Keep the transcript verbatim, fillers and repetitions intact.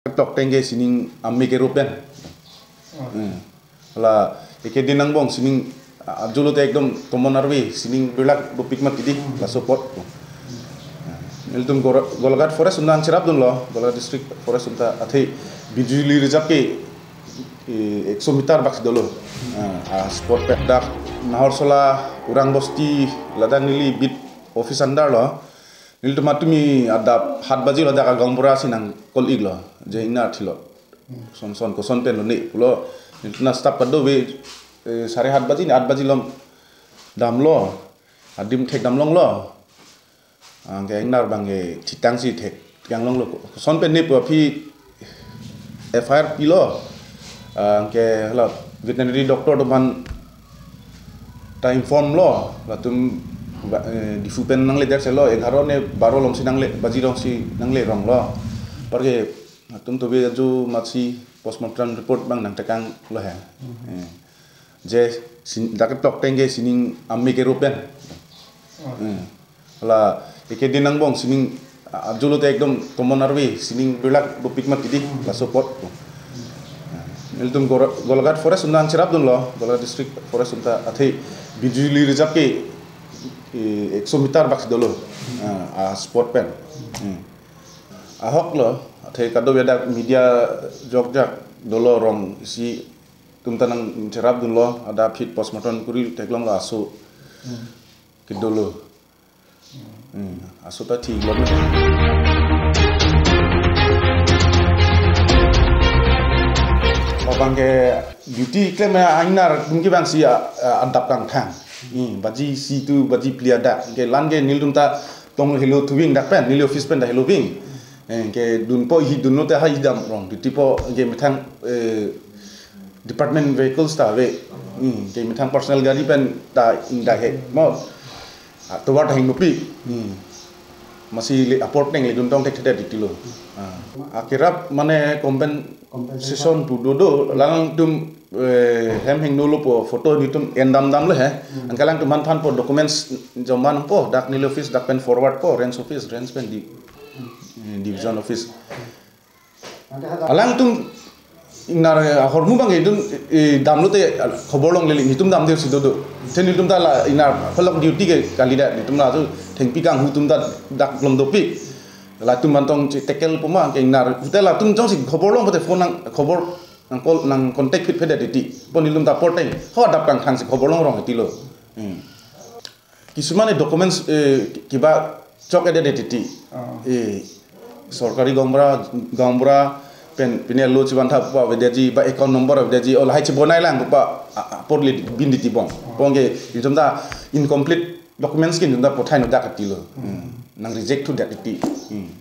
Tok tengke sining ame ke rupen. Hmm. La eke din angbong sining, ah, julo te ekdom tomon arve sining berlak dopik mat kidi, laso apot. Nelitum Gor-, Golaghat Forest atum nangcherapdunlo, Golaghat District Forest atum ta athe Bijuli Reserve ke, eh, ekso meter bak si dolo. Ah, ah, spot pen dak Naharsola, Urang Bosti, ladak neli beat office under lo. Nelitum atum adap hat baji lo, dak agaonbura si nang call iklo, je ingnar thilo. Son son koson pen lone pulo. Nelitum staff kadokave, eh, sare hat baji ni at baji along damlo. Adim thek damlonglo. Anke ingnar abang ke thitang si thek thekang longlo. Koson pen ne pu aphi F I R pilo. Anke hala veterinary doctor atum aphan ta inform lo. Latum ba-, eh, Diphu pen nangle der selo, egharo ne baro along si nangle, baji along si nangle ronglo. Apar ke atum tobe aju matsi postmortem report abang nangtekanglo he. Eh. Je sin-, dak tok tengke sining ame ke rupen. Hmm. La eke din angbong sining, ah, julo te ekdom tomon arve sining berlak dopik mat kidi, laso apot. Nelitum Gor-, Golaghat Forest atum nangcherapdunlo, Golaghat District Forest atum ta athe Bijuli Reserve ke, eh, ekso meter bak si dolo. Ah, ah, spot pen. Hmm. Ahok lo, athe kadokave dak media jokjak dolo, rong isi atum ta nangcherapdunlo, adap aphi postmortem kuri theklonglo, aso kedolo. Hmm, aso ta thiklo. Abang ke duty klem ingnar atum ke abang si, ah, ah, adap kangthang. Hmm, baji isi tu baji phli adak. Ke la-an ke nelitum ta tong helo thuving dak pen, neli office pen ta helo ving. Eh, ke dunpo hi dunlo te ha idam rong. Duty po ke methang, eh, department vehicles ta ave. Hmm, ke methang personal gari pen ta ingdai he. Mo. Ah, tovar ta hingnopi. Hmm. Masi le apor teng le dun tong thekthedet titilo. Ah. Akerap mane compen-, compensation pu do do, alangtum, eh, hem hingno lo po, photo nelitum endam damlo he. Hmm. Anke alangtum aphan thanpo, documents joma nangpo, dak neli office dak pen forward po, range office, range pen di, eh, division office. Alangtum ingnar ahormu abang ke itum, eh, damlo te khobor longle, nelitum damde si dodo. Te nelitum ta la ingnar phalok duty ke kalidet, nelitum la tu thengpi kanghu atum ta dak lom dopik. Latum aphan tong si tekel poma ke ingnar. Te latum jongsi khobor long pote phone nang khobor nang call nang contact phit phedet titi. Po nelitum ta apor teng ho adap kangthang si khobor longrong titilo. Hmm. Kisumane documents, eh, kiba chokchedet titi. Ah. Eh, sorkari gaonbura, gaonbura pen pine lo chibantha pu avedetji, ba account number avedetji, o lahai chibonai lang pu, a, a, apor le bin titi bong. Ah. Bong ke, nelitum ta incomplete documents ke nelitum ta pothai no dak titilo. Hmm. Hmm. Nang reject thudet titi. Hmm.